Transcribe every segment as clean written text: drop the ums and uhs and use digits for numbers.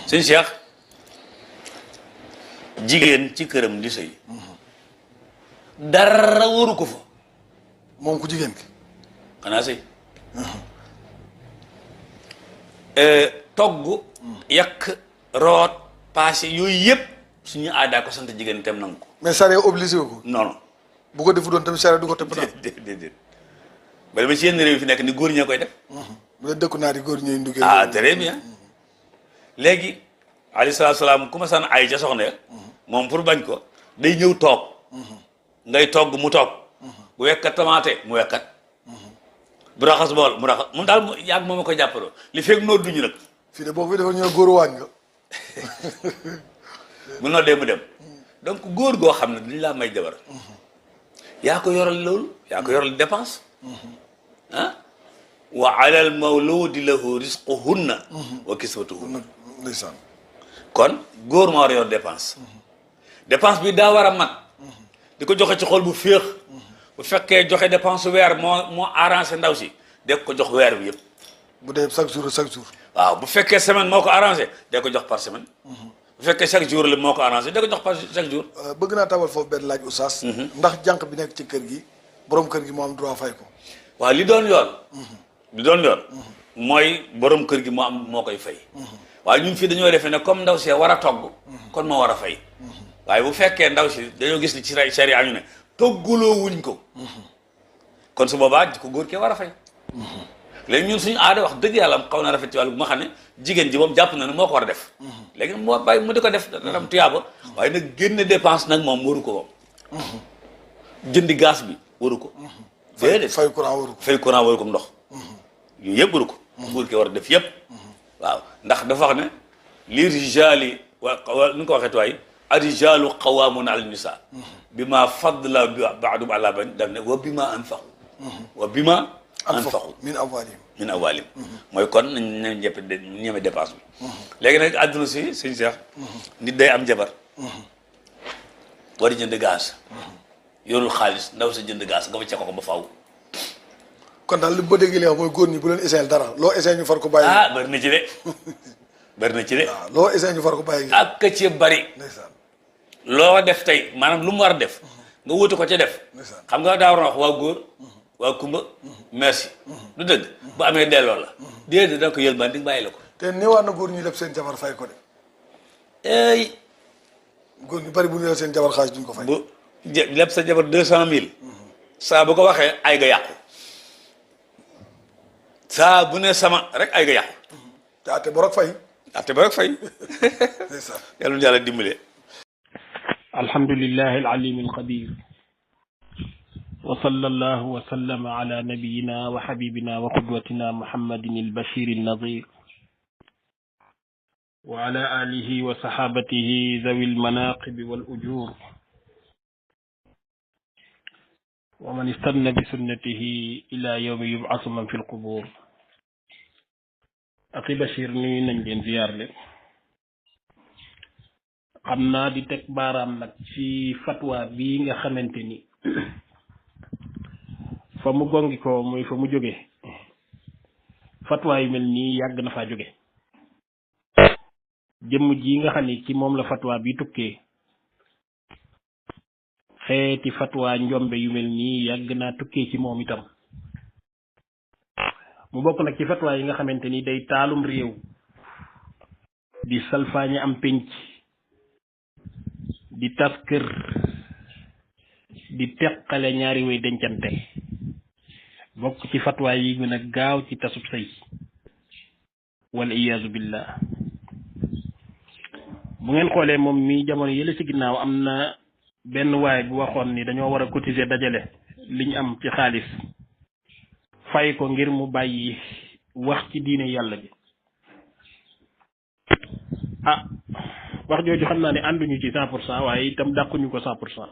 sëñ Cheikh jigéen ci këram di sëy dara waru ko fa moom ku jigéen ki xanaa sëy togg yàq root passé yooyu yëpp suñu aadaa ko sant jigéen tem nangu ko mais charia obligé ko non non bu ko defu doon tamit charia du ko tëpp daal déedéet ba dama ci yenn réew yi fi nekk ni góor ñee koy def bu dee dëkku naar yi góor ñooy nduggee ah très bien léegi alayhi salaatu salaam ku ma sànn ay ca soxna ya moom pour bañ ko day ñëw toog ngay togg mu toog bu wekkat tamaate mu wekkat bu raxas bool mu raxas moom daal yàgg moom a koy jàppaloo li fekk noo duñu nag fii de boo fi defoon ñu ne góoru waañ nga mu noddee mu dem donc góor goo xam ne dañ laa may jabar yaa ko yoral loolu yaa ko yoral dépense ah wa ala al mawludi lahu risquhunna wa kiswatuhunna ndeysaan kon góor moo war a yor dépense dépense bi daa war a mat di ko joxe ci xol bu féex bu fekkee joxe dépense weer moo arrangé ndaw si de ko jox weer bi yëpp bu dee chaque jour waaw bu fekkee semaine moo ko arrangé de ko jox par semaine bu fekkee chaque jour la moo ko arrangé de ko jox par chaque jour bëgg naa tabal foofu benn laaj oustaz ndax jànq bi nekk ci kër gi borom kër gi moo am droit fay ko waaw li doon yoon mooy borom kër gi moo koy fay waaye ñun fii dañoo defee ne comme ndaw see war a togg kon moo war a fay waaye bu fekkee ndaw si dañoo gis ni ci sharia ñu ne togguloo wuñ ko kon su boobaa ko góor kee war a fay léegi ñun suñu aada wax dëgg yàlla xaw na rafet ci wàllu bu ma xam ne jigéen ji moom jàpp na ne moo ko war a def léegi moo bàyyi mu di ko def dana am tuyaaba waaye nag génne dépense nag moom waru ko moom jëndi gaz bi waru ko déedéet fay courant waru ko ndox yooyu yëpp waru ko góor kee war a def yëpp waaw ndax dafa wax ne li rijaali wa nu ko waxee tuwaay ar-rijaalu qawwaamuuna ala nisaa bimaa faddala ba'duhum alaa ba'din daf ne wa bimaa anfaqu min amwaalihim mooy kon nañ ñeme dépense bi léegi nag àdduna si sëñ Cheikh nit day am jabar war a jënd gaz yorul xaalis ndaw sa jënd gaz nga fa ceko ko ba faaw kon daal li mu ba déggee li wax mooy góor ñi bu leen essayé dara loo essayé ñu far ko bàyyi bari na ci de waaw loo essayé ñu far ko bàyyi ak ci bari ndeysaan loo def tey maanaam lu mu war a def nga wutu ko ca def xam nga daa war a wax waa góor waa kumba merci du dëgg bu amee delloo la déedéet da ko yël ban di bàyyi la ko te néewaat na góor ñi def seen jabar fay ko de góor ñu bari bu ñu def seen jabar xaalis duñ ko fay bu lépp sa jabar 200,000 saa bu ko waxee ay ga yàqu saa bu ne sama rek ay ga yàqu te atte ba rek fay yàlla nu yàlla dimbale alhamdulillahi alalim alqadir wa sallallahu wa sallama ala nabiyina wa habibina wa qudwatina muhammadin albashir alnadir wa ala alihi wa sahabatihi zawi almanaqib wal ujur wa man istanna bi sunnatihi ila yawmi yub'asu man fi alqubur Akhi Bachir nuyu nañ leen ziyaar leen xam naa di teg baaraam nag ci fatwa bii nga xamante ni fa mu gongi ko muy fa mu jóge fatwa yu mel nii yàgg na faa jóge jëmm ji nga xam ni ci moom la fatwa bi tukkee xeeti fatwa njombe yu mel nii yàgg naa tukkee ci moom itam mu bokk nag ci fatwa yi nga xamante ni day taalum réew di salfaañe am pénc di tas kër di teqale ñaari way dencante bokk ci fatwa yi gën a gaaw ci tasub sëy wal iyaazu billah bu ngeen xoolee moom mi jamono yële ci ginnaaw am na benn waay bu waxoon ni dañoo war a cotiser dajale liñ am ci xaalis fay ko ngir mu bàyyi wax ci diine yàlla bi wax jooju xam naa ne ànduñu ci 100% waaye itam dàquñu ko 100%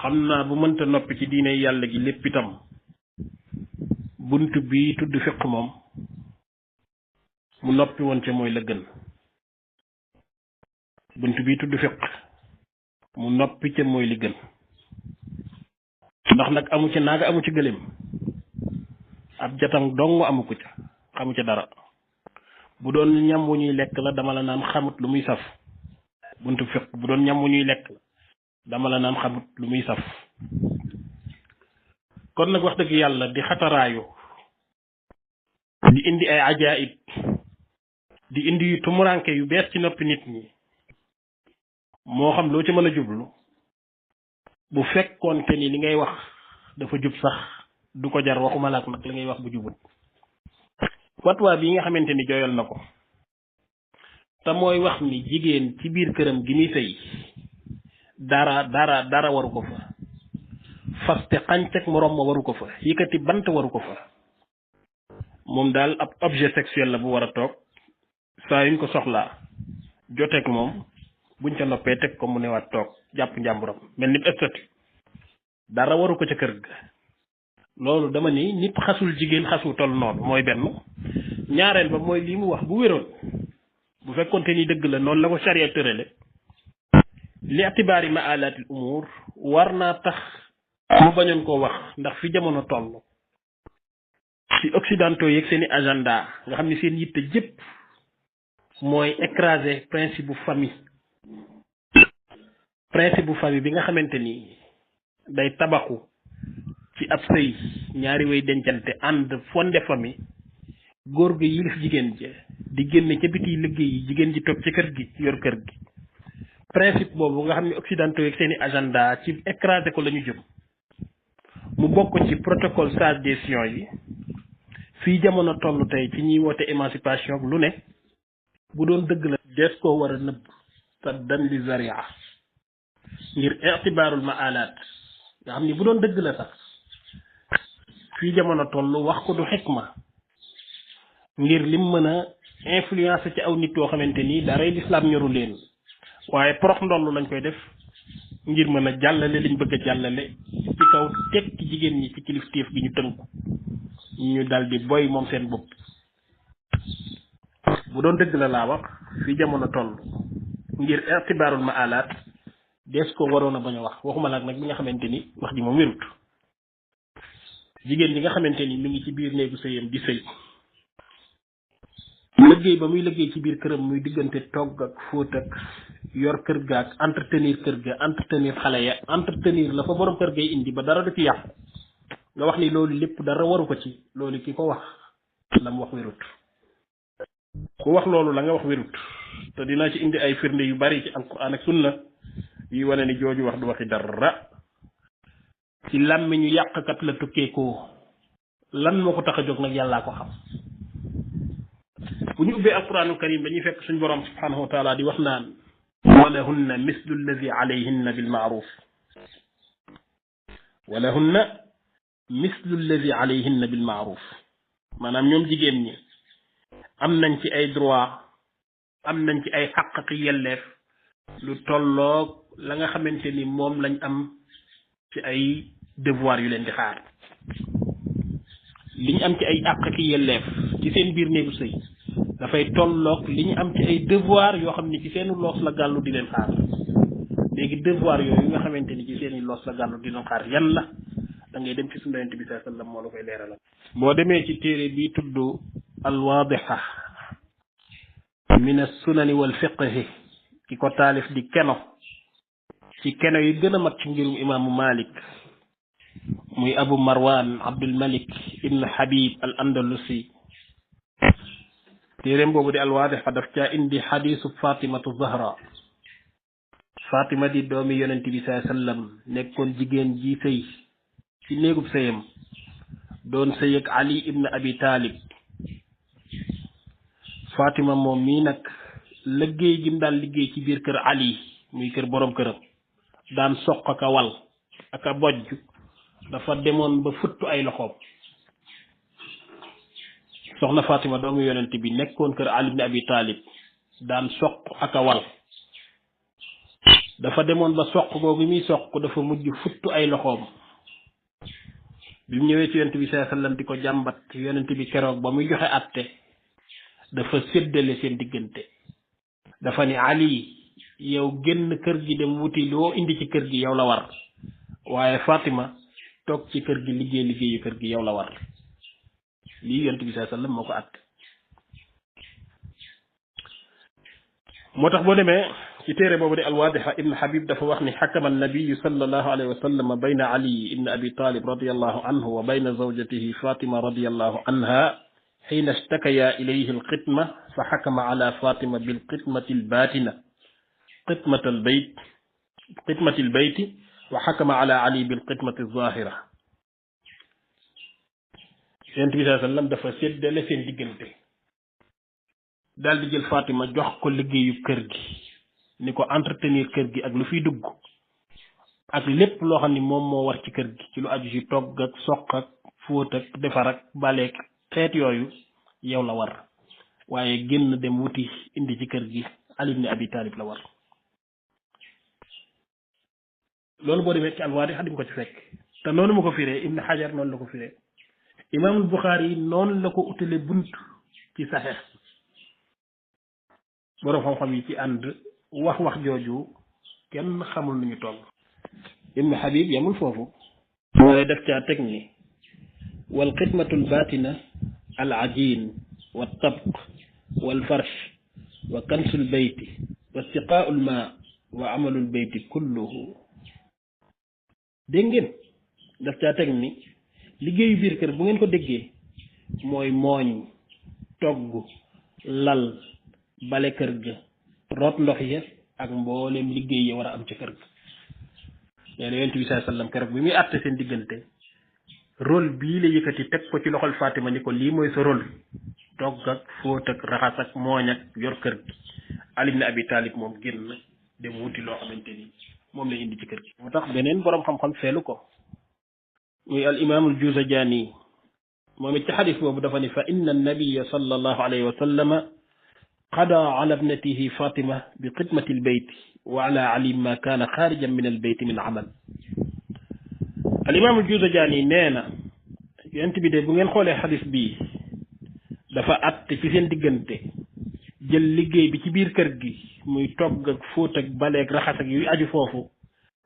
xam naa bu mënta noppi ci diine yàlla gi lépp itam bunt bi tudd fiq moom mu noppi woon ca mooy la gën bunt bi tudd fiq mu noppi ca mooy li gën ndax nag amu ca naaga amu ci gëléem ab jatang dong amu ko ca xamu ca dara bu doon ñam wu ñuy lekk la dama la naan xamut lu muy saf buntu fiq bu doon ñam wu ñuy lekk la dama la naan xamut lu muy saf kon nag wax dëgg yàlla di xataraayu di indi ay ajaib di indi yu tumuranke yu bees ci noppi nit ñi moo xam loo ci mën a jublu bu fekkoonte ni li ngay wax dafa jub sax du ko jar waxuma laak nag li ngay wax bu jubut fatwa bi nga xamante ni jooyal na ko te mooy wax ni jigéen ci biir këram gi muy sëy dara waru ko fa faste xànceg moroom ma waru ko fa yëkkati bant waru ko fa moom daal ab objet sexuel la bu war a toog saa yuñ ko soxlaa joteeg moom buñ ca noppee teg ko mu newaat toog jàpp njàmburam mel ni statut dara waru ko ca kër ga loolu dama ni nit xasul jigéen xasu toll noonu mooy benn ñaareel ba mooy lii mu wax bu wéroon bu fekkonte ni dëgg la noonu la ko charia tërale li atibaari maalatil umur war naa tax mu bañoon koo wax ndax fi jamono toll ci occidentaux yeeg seen i agenda nga xam ni seen yitte jëpp mooy écraser principe bu famille bi nga xamante ni day tabaxu ci ab sëy ñaari way dencante ànd fonde famille góor gi yilif jigéen ja di génne ca biti liggéey yi jigéen ji toog ci kër gi yor kër gi principe boobu nga xam ne occidentaux yeeg seen i agenda ci écraser ko la ñu jëm mu bokk ci protocole sage des Sions yi fii jamono toll tey ci ñuy woote émancipation lu ne bu doon dëgg la dees koo war a nëbb saddan li zaria ngir itibaarul maalaat nga xam ni bu doon dëgg la sax fii jamono toll wax ko du xikma ngir lim mën a influencer ci aw nit yoo xamante ni daray lislaam ñoru leen waaye porox ndollu lañ koy def ngir mën a jàllale liñ bëgg a jàllale ci kaw tekki jigéen ñi ci kilifteef gi ñu tënku ñu daldi boy moom seen bopp bu doon dëgg la laa wax fii jamono toll ngir itibaarul maalaat dees ko waroon a bañ a wax waxuma laak nag bi nga xamante ni wax ji moom wérut jigéen ji nga xamante ni mi ngi ci biir néegu sëyam di sëy liggéey ba muy liggéey ci biir këram muy diggante togg ak fóot ak yor kër ga ak entretenir kër ga entretenir xale ya entretenir la fa borom kër gay indi ba dara du ci yàqu nga wax ni loolu lépp dara waru ko ci loolu ki ko wax la mu wax wérut ku wax loolu la nga wax wérut te dinaa ci indi ay firnde yu bari ci alquran ak sunna yi wane ni jooju wax du waxi dara ci làmmiñu yàqkat la tukkeekoo lan moo ko tax a jóg nag yàllaa ko xam bu ñu ubbee alquranul karim dañuy fekk suñ borom subhanahu wa taala di wax naan walahunna mislu alladi alayhinna bilmaaruf walahunna mislu alladi alayhinna bilmaaruf maanaam ñoom jigéen ñi am nañ ci ay droit am nañ ci ay xaq ki yelleef lu tolloog la nga xamante ni moom lañ am ci ay devoir yu leen di xaar li ñu am ci ay àq ki yelleef ci seen biir néegu sëy dafay tolloog li ñu am ci ay devoir yoo xam ne ci seeni loos la gàllu di leen xaar léegi devoir yooyu nga xamante ni ci seeni loos la gàllu di leen xaar yan la da ngay dem ci sunna Yonent bi sallallahu alayhi wasallam moo la koy leeralal boo demee ci téere bi tudd alwaadixa min as-sunani wal fiqhi ki ko taalif di keno ci keno yi gën a mag ci ngirum imaamu Malik muy Abu Marwan Abdul Malik ibn Habib al Andalusi téeréem boobu di alwaadixa daf caa indi xadiisu Fatimatu Zahra Fatima di doomi Yonent bi sallallahu alayhi wasallam nekkoon jigéen ji sëy ci néegub sëyam doon sëy ak Ali ibn Abi Talib Fatima moom mii nag liggéey gi mu daan liggéey ci biir kër Ali muy kër borom këram daan soq ak a wal ak a bojj dafa demoon ba futtu ay loxoom soxna Fatima doomu yonent bi nekkoon kër Ali ibn Abi Talib daan soq ak a wal dafa demoon ba soq googu muy soq dafa mujj futtu ay loxoom bi mu ñëwee ci yonent bi sallallahu alayhi wasallam di ko jàmbat yonent bi keroog ba muy joxe àtte dafa séddale seen diggante dafa ni Ali yow génn kër gi dem wuti loo indi ci kër gi yow la war waaye Fatima toog ci kër gi liggéeyu kër gi yow la war lii yonent bi sallallahu alayhi wasallam moo ko àtte moo tax boo demee ci téere boobu di alwaadixa ibn Habib dafa wax ni xakama annabiyu sallallahu alayhi wa sallam bayna ali ibn abi talib radiallahu anhu wa bayna zawjatihi fatima radiallahu anha xiina ishtakaya ilayhi alxitma fa xakama ala fatima bilxitmati albatina xitmati albayti wa xakama ala ali bilxitmati alzahira. Yonent bi sallallahu alayhi wa sallam dafa séddale seen diggante daal di jël Fatima jox ko liggéeyu kër gi ni ko entretenir kër gi ak lu fiy dugg ak lépp loo xam ni moom moo war ci kër gi ci lu aju ci togg ak soq ak fóot ak defar ak baleek xeet yooyu yow la war, waaye génn dem wuti indi ci kër gi Ali ibn Abi Talib la war. loolu boo demee ci alwaadi xadim ko ci fekk te noonu ma ko firee Ibn Hajar noonu la ko firee, Imaamul Buxaari noonu la ko utale bunt ci Saxiix. borom xam-xam yi ci ànd wax jooju kenn xamul nu ñu toll. Ibn Habib yamul foofu waaye def caa teg ni wal xidmatu al batina al ajin wa tabq wal farsh wa kansul beyti wa istiqaau al ma wa amalul beyti kulluhu. dégg ngeen def caa teg ni liggéeyu biir kër bu ngeen ko déggee mooy mooñ togg lal bale kër ga root ndox ya ak mbooleem liggéey ya war a am ci kër ga. nee na Yonent bi sallallahu alayhi wasallam keroog bi muy àtte seen diggante rôle bii la yëkkati teg ko ci loxol Fatima ni ko lii mooy sa rôle togg ak fóot ak raxas ak mooñ ak yor kër gi. Ali ibn Abi Talib moom génn dem wuti loo xamante ni moom la indi ci kër gi. moo tax beneen boroom xam-xam feelu ko muy al imaamul Juzajani moom it ci xadis boobu dafa ni fa inna an-nabiyya sallallahu alayhi wa sallama qada ala ibnatihi Fatima bi xidmati al-bayt wa ala Ali ma kaana xaarijan min al-bayt min amal. al imaamul Juzajani nee na yonent bi de bu ngeen xoolee xadis bii dafa àtte ci seen diggante jël liggéey bi ci biir kër gi muy togg ak fóot ak baleeg raxas ak yu aju foofu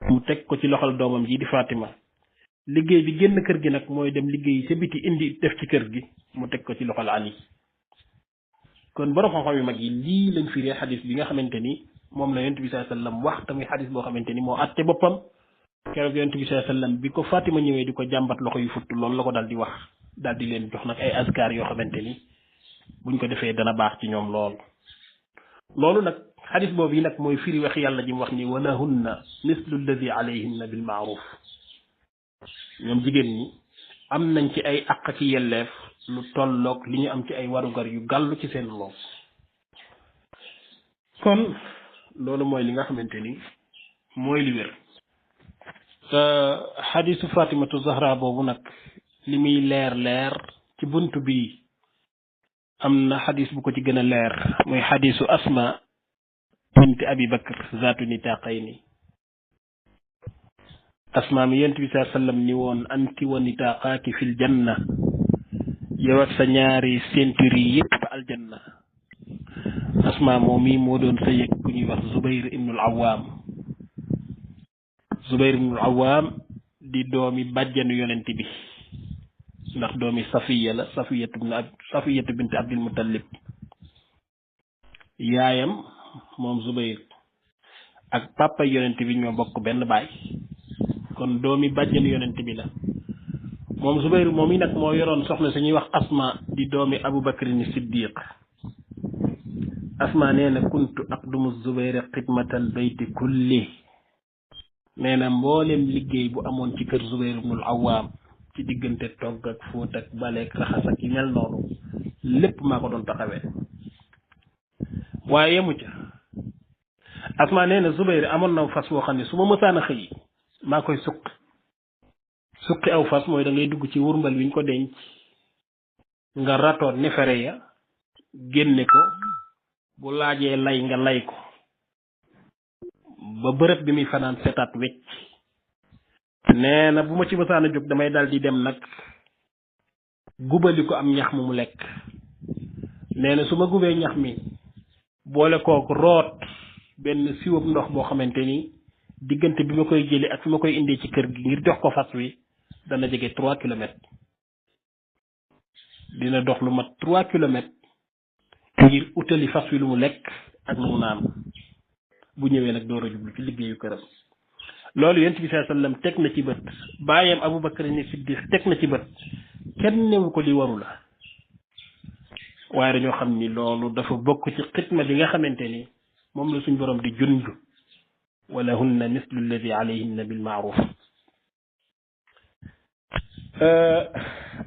mu teg ko ci loxol doomam ji di Fatima. liggéey bi génn kër gi nag mooy dem liggéey ca biti indi def ci kër gi mu teg ko ci loxol Ali. kon borom xam-xam yu mag yi lii lañ firee xadis bi nga xamante ni moom la Yonent bi sallallahu alayhi wasallam wax tamit xadis boo xamante ni moo àtte boppam. keroog Yonent bi sallallahu alayhi wasallam bi ko Fatima ñëwee di ko jàmbat loxo yu futt loolu la ko daal di wax daal di leen jox nag ay askar yoo xamante ni buñ ko defee dana baax ci ñoom lool. loolu nag xadis boobu yi nag mooy firi wax yàlla ji mu wax ni walahunna mislu alladi alayhinna bil maaruf. ñoom jigéen ñi am nañ ci ay àq ci yelleef lu tolloog li ñu am ci ay warugar yu gàllu ci seen loos. kon loolu mooy li nga xamante ni mooy li wér. xadisu Fatimatu Zahra boobu nag li muy leer ci bunt bi am na xadis bu ko ci gën a leer muy xadisu Asma binti Abi Bakr zaatu nitaqayni. Asma mi Yonent bi sallallahu alayhi wasallam ni woon anti wa nitaqaaki fil janna, yow ak sa ñaari ceinture yi yëpp aljanna. Asma moom mi moo doon sëy ku ñuy wax Zubayr ibnul Awwam. Zubayr ibnul Awwam di doomi bàjjanu yonent bi ndax doomi Safiya la Safiyatu bint Abdul Muttalib. yaayam moom Zubayr ak papa yonent bi ñoo bokk benn baay kon doomi bàjjanu yonent bi la. moom Zubayr moom yi nag moo yoroon soxna suñuy wax Asma di doomi Abu Bakrin Siddiq. Asma nee na kuntu aqdumu Zubayr xidmatal bayti kulli. nee na mboolem liggéey bu amoon ci kër Zubayr ibnul Awwam ci diggante togg ak fóot ak baleek raxas ak yi mel noonu lépp maa ko doon taxawee. waaye yemu ca Asma nee na Zubayr amoon na fas woo xam ne su ma mësaan a xëy maa koy suqi aw fas mooy da ngay dugg ci wurmbal wi ñu ko denc nga ratoon nefere ya génne ko bu laajee lay nga lay ko ba bërëb bi muy fanaan setaat wecc. nee na bu ma ci mësaan a jóg damay dal di dem nag gubali ko am ñax mu lekk. nee na su ma gubee ñax mi boole kooku root benn siwab ndox boo xamante ni diggante bi ma koy jëlee ak fi ma koy indee ci kër gi ngir jox ko fas wi dana jege 3 kilomètres. dina dox lu mat 3 kilomètres ngir utali fas wi lu mu lekk ak lu mu naan bu ñëwee nag door a jublu ci liggéeyu këram loolu yonent bi sallallahu alayhi wasallam teg na ci bët baayam Abubakar ni Siddiq teg na ci bët kenn newu ko li waru la waaye dañoo xam ni loolu dafa bokk ci xitma bi nga xamante ni moom la suñ borom di junj wala hunna mislu alladi alayhinna bil maaruf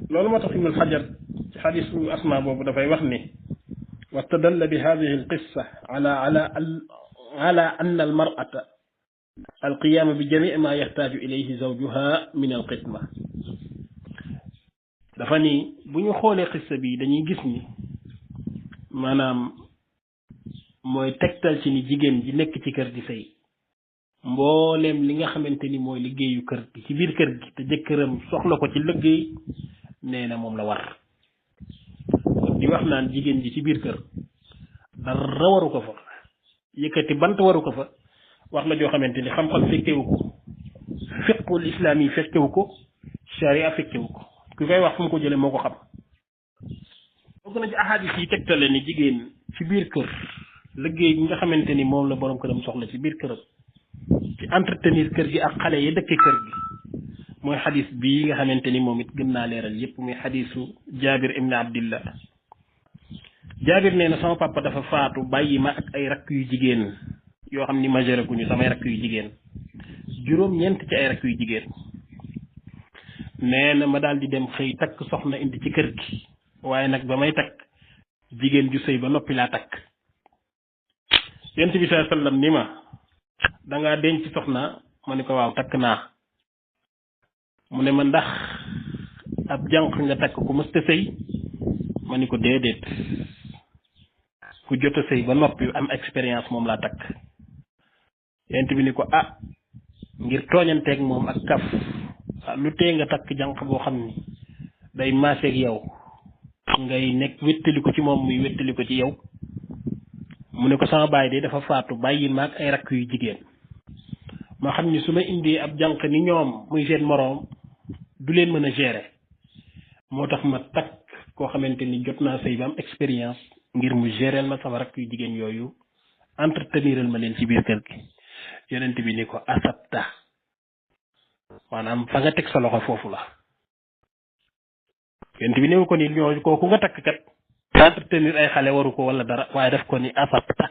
loolu moo tax ibnul xajar ci xadisu asma boobu dafay wax ni wastadalla bi hadihi alqissa ala anna almar'ata alqiyaama bi jamii ma yaxtaaju ilayhi zawjuha min alxitma dafa ni bu ñu xoolee xissa bi dañuy gis ni maanaam mooy tegtal ci ni jigéen ji nekk ci kër di sëy mbooleem li nga xamante ni mooy liggéeyu kër gi ci biir kër gi te jëkkëram soxla ko ci liggéey nee na moom la war di wax naan jigéen ji ci biir kër dara waru ko fa yëkkati bant waru ko fa wax la joo xamante ni xam-xam fekkewu ko fiqul islaam yi fekkewu ko sharia fekkewu ko ku koy wax fu mu ko jële moo ko xam bokk na ci ahadis yi tegtale ni jigéen ci biir kër liggéey bi nga xamante ni moom la borom këram soxla ci biir këram ci entretenir kër gi ak xale yi dëkk kër gi mooy xadis bii nga xamante ni moom it gën naa leeral yépp muy xadisu Jaabir ibn Abdillah Jaabir nee na sama papa dafa faatu bàyyi ma ak ay rakk yu jigéen yoo xam ni majeur guñu samay rakk yu jigéen juróom-ñeent ci ay rakk yu jigéen nee na ma daal di dem xëy takk soxna indi ci kër gi waaye nag ba may takk jigéen ju sëy ba noppi laa takk yonent bi sallallahu alayhi wasallam ni ma dangaa denc soxna ma ni ko waaw takk naa mu ne ma ndax ab jànq nga takk ku mësta sëy ma ni ko déedéet ku jot a sëy ba noppi am expérience moom laa takk yonent bi ni ko ngir tooñanteeg moom ak kaf lu tee nga takk jànq boo xam ni day maaseeg yow ngay nekk wéttali ko ci moom muy wéttali ko ci yow mu ne ko sama baay de dafa faatu bàyyi maag ay rakk yu jigéen ma xam ni su ma indee ab jànq ni ñoom muy seen moroom du leen mën a gérer moo tax ma takk koo xamante ni jot naa sëy ba am expérience ngir mu gérer ma sama rakk yu jigéen yooyu entreteniral ma leen ci biir kër gi yonent bi ni ko asabta maanaam fa nga teg sa loxo foofu la yonent bi néew ko ni ñoo kooku nga takk kat entretenir ay xale waru ko wala dara waaye daf ko ni asabta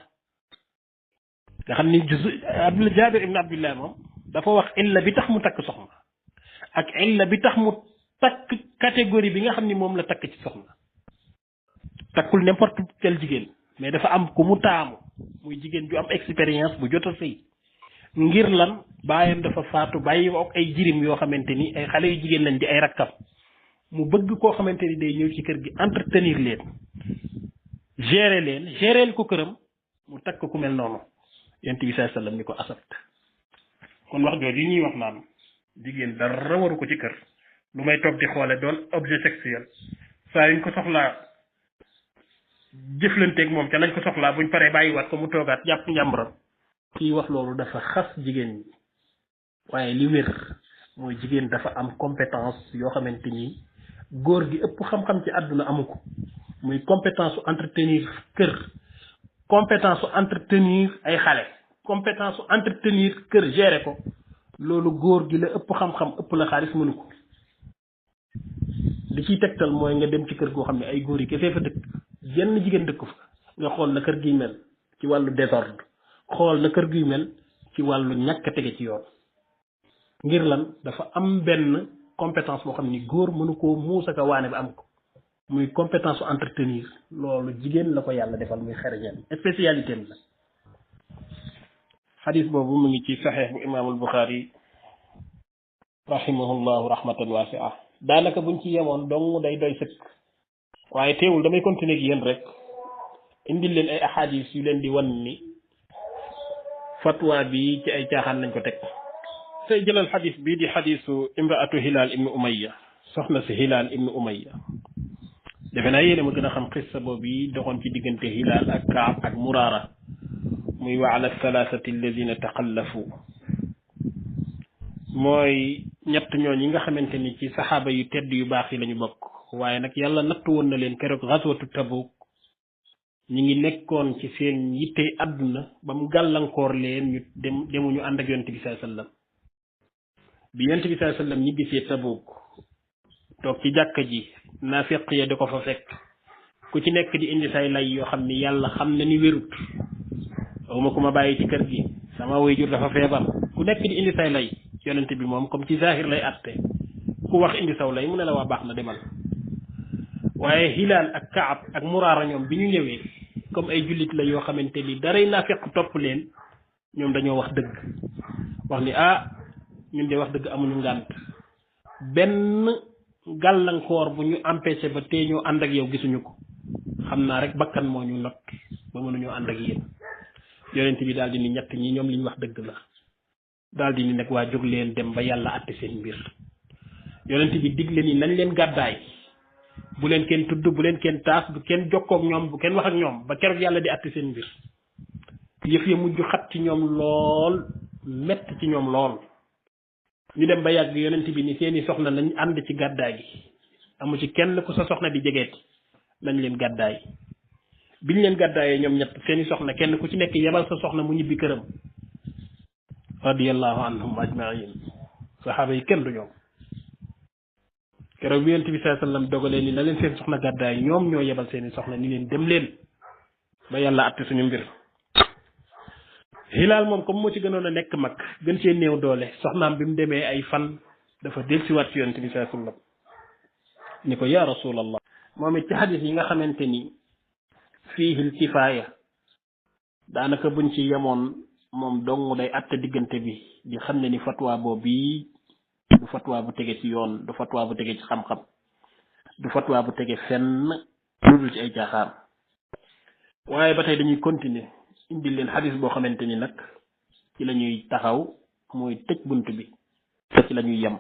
nga xam ni Jaabir ibn Abdullah moom dafa wax illa bi tax mu takk soxna ak illa bi tax mu takk catégorie bi nga xam ni moom la takk ci soxna takkul n'importe quel jigéen mais dafa am ku mu taamu muy jigéen ju am expérience bu jot a sëy ngir lan baayam dafa faatu bàyyi ak ay jirim yoo xamante ni ay xale yu jigéen lañ di ay rakkam mu bëgg koo xamante ni day ñëw ci kër gi entretenir leen gérer ko këram mu takk ku mel noonu yonent bi sallallahu alayhi wasallam ni ko asabt kon wax jooju yi ñuy wax naan jigéen dara waru ko ci kër lu may toog di xoole doon objet sexuel saa yuñ ko soxlaa jëflanteeg moom ca lañ ko soxlaa buñ paree bàyyiwaat ko mu toogaat jàpp njàmburam kii wax loolu dafa xas jigéen ñi waaye li wér mooy jigéen dafa am compétence yoo xamante ni góor gi ëpp xam-xam ci àdduna amu ko muy compétence su entretenir kër compétence su entretenir ay xale compétence su entretenir kër gérer ko loolu góor gi la ëpp xam-xam ëpp la xaalis mënu ko li ciy tegtal mooy nga dem ci kër goo xam ne ay góor yi kese fa dëkk jenn jigéen dëkk fa nga xool na kër gi mel ci wàllu désordre xool na kër gi mel ci wàllu ñàkk a tege ci yoon ngir lan dafa am benn compétence boo xam ni góor mënu koo muusaka waane ba am ko muy compétence su entretenir loolu jigéen la ko yàlla defal muy xereñam spécialité am la xadis boobu mu ngi ci saxeex bu imaamul Buxaari rahimahullahu rahmatan waasi'a daanaka buñ ci yemoon dong day doy sëkk waaye teewul damay continuer ak yéen rek indil leen ay ahadis yu leen di wan ni fatwa bi ci ay caaxaan lañ ko teg tey jëlal xadis bii di xadisu imraatu Hilaal ibnu Umayya soxna si Hilaal ibnu Umayya defe naa yéene ma gën a xam xissa boobu yi doxoon ci diggante Hilaal ak Kaab ak Muraara muy wa ala thalathati alladina taqallafu mooy ñett ñooñ yi nga xamante ni ci saxaaba yu tedd yu baax yi la ñu bokk waaye nag yàlla nattu woon na leen keroog xaswatu Tabuk ñi ngi nekkoon ci seen yitte àdduna ba mu gàllankoor leen ñu demuñu ànd ak yonent bi sallallahu alayhi wasallam bi yonent bi sallallahu alayhi wasallam ñibbisee Tabuk toog ci jàkka ji naafiq ya di ko fa fekk ku ci nekk di indi say lay yoo xam ni yàlla xam na ni wérut awma ku ma bàyyi ci kër gi sama waajur dafa feebar ku nekk di indi say lay yonent bi moom comme ci zahir lay atte ku wax indi saw lay mu ne la waa baax na demal waaye Hilaal ak Kaab ak Muraara ñoom bi ñu ñëwee comme ay jullit la yoo xamante ni daray naafiq topp leen ñoom dañoo wax dëgg wax ni ñun de wax dëgg amuñu ngànt benn gàllankoor bu ñu empêché ba tee ñoo ànd ak yow gisuñu ko xam naa rek bakkan moo ñu not ba mënuñoo ànd ak yéen yonent bi daal di ni ñett ñi ñoom li ñu wax dëgg la daal di ni nag waa jóg leen dem ba yàlla àtte seen mbir yonent bi digle ni nañ leen gàddaay bu leen kenn tudd bu leen kenn taas bu kenn jokkoog ñoom bu kenn wax ak ñoom ba keroog yàlla di àtte seen mbir yëf ya mujj xat ci ñoom lool mett ci ñoom lool ñu dem ba yàgg yonent bi ni seeni soxna nañ ànd ci gàddaay gi amu ci kenn ku sa soxna di jegeeti nañ leen gàddaay biñ leen gàddaayee ñoom ñett seeni soxna kenn ku ci nekk yebal sa soxna mu ñibbi këram radiyallahu anhum ajmain saxaaba yi kenn du ñoom keroog bi yonent bi sallallahu alayhi wasallam dogalee ni na leen seen soxna gàddaay ñoom ñoo yebal seeni soxna ni leen dem leen ba yàlla àtte suñu mbir Hilaal moom comme moo ci gënoon a nekk mag gën cee néew doole soxnaam bi mu demee ay fan dafa dellusiwaat ci yonent bi sallallahu alayhi wasallam ni ko yaa rasulallah moom it ci xadis yi nga xamante ni fiihil kifaaya daanaka buñ ci yemoon moom dong day àtte diggante bi di xam ne ni fatwa boobu du fatwa bu tege ci yoon du fatwa bu tege ci xam-xam du fatwa bu tege fenn lu dul ci ay caaxaan waaye ba tey dañuy continuer indi leen xadis boo xamante ni nag ci la ñuy taxaw mooy tëj bunt bi ci la ñuy yem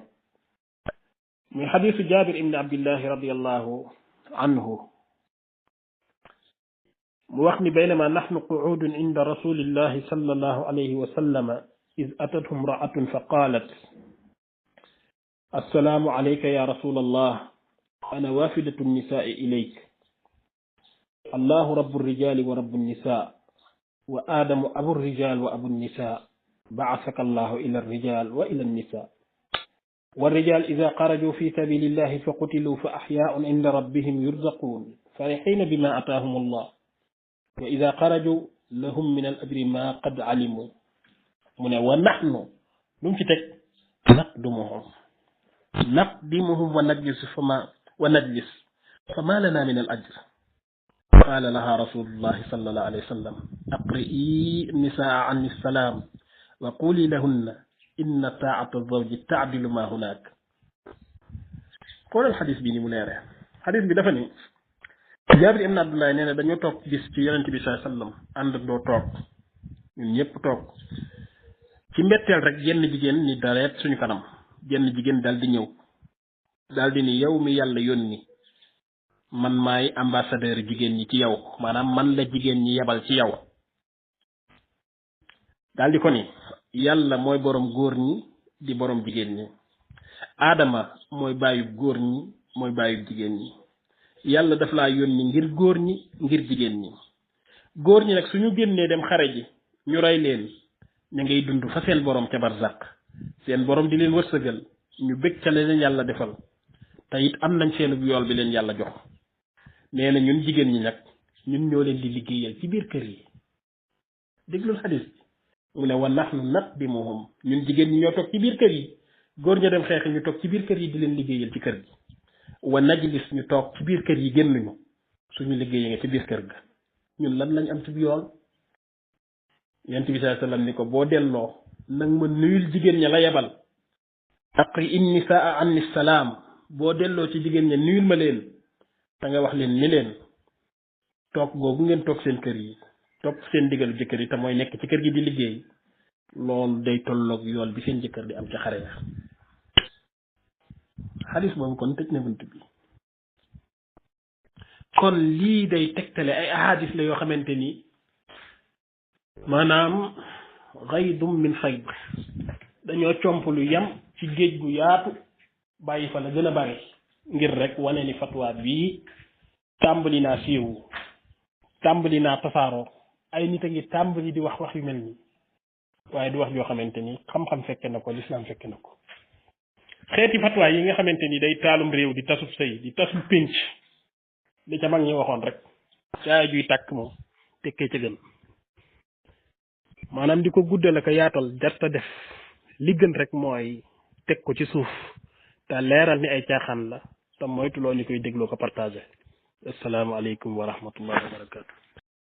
muy xadisu Jaabir ibn Abdillahi radiyallahu anhu mu wax ni baynama naxnu qucuudun inda rasulillahi sallallahu alayhi wa sallama id atathu imraatun fa qaalat assalaamu alayka ya rasul allah ana waafidatu nnisaai ilayk allahu rabu rrijali wa rabu nnisa wa aadamu abu rrijal wa abu nnisa bacasaka allahu ila rrijal wa ila nnisa والرجال إذا خرجوا في سبيل الله فقتلوا فأحياء عند ربهم يرزقون فرحين بما أتاهم الله وإذا خرجوا لهم من الأجر ما قد علموا ونحن نمشتك نقدمهم ونجلس فما لنا من الأجر قال لها رسول الله صلى الله عليه وسلم أقرئي النساء عن السلام وقولي لهن inna taata zawji taadilu ma hunaak xoolal xadis bi ni mu leere xadis bi dafa ni Jaabir ibn Abdullah nee na dañoo toog bis ci yonent bi sallallahu alayhi wasallam ànd doo toog ñun ñëpp toog ci mbetteel rek jenn jigéen ni dareet suñu kanam jenn jigéen dal di ñëw dal di ni yow mi yàlla yónni man maay ambassadeur jigéen ñi ci yow maanaam man la jigéen ñi yebal ci yow dal di ko ni yàlla mooy borom góor ñi di borom jigéen ñi aadama mooy bàyyub góor ñi mooy bàyyub jigéen ñi yàlla daf laa yónni ngir góor ñi ngir jigéen ñi góor ñi nag suñu génnee dem xare ji ñu rey leen ña ngay dund fa seen borom ca barzaq seen borom di leen wërsëgal ñu bëgg ca leen yàlla defal te it am nañ seen yool bi leen yàlla jox nee na ñun jigéen ñi nag ñun ñoo leen di liggéeyal ci biir kër yi déglul xadis mu ne wa nahnu naqdimuhum ñun jigéen ñi ñoo toog ci biir kër yi góor ña dem xeexi ñu toog ci biir kër yi di leen liggéeyal ci kër gi wa najlis ñu toog ci biir kër yi génnuñu suñu liggéeyee nga ci biir kër ga ñun lan lañ am ci yool yonent bi sallallahu alayhi wasallam ni ko boo delloo nag ma nuyul jigéen ña la yebal aqri in nisaa anni salaam boo delloo ci jigéen ña nuyul ma leen te nga wax leen ni leen toog googu ngeen toog seen kër yi topp seen digalu jëkkër yi te mooy nekk ci kër gi di liggéey loolu day tolloog yool bi seen jëkkër di am ca xare ya xadis boobu kon tëj na bunt bi kon lii day tegtale ay ahadis la yoo xamante ni maanaam gaydum min fayd dañoo comp lu yam ci géej gu yaatu bàyyi fa la gën a bari ngir rek wane ni fatwa bii tàmbali naa siiwu tàmbali naa tasaaroo ay nit a ngi tàmbali di wax yu mel nii waaye di wax joo xamante ni xam-xam fekke na ko lislaam fekke na ko xeeti fatwaay yi nga xamante ni day taalum réew di tasub sëy di tasub pénc li ca mag ñi waxoon rek caaya juy tàkk moom tekkee ca gën maanaam di ko guddal ak yaatal jarta def li gën rek mooy teg ko ci suuf te leeral ni ay caaxaan la te moytu loo ñu koy dégloo ko partagé asalaamaaleykum wa rahmatullahi wa barakatu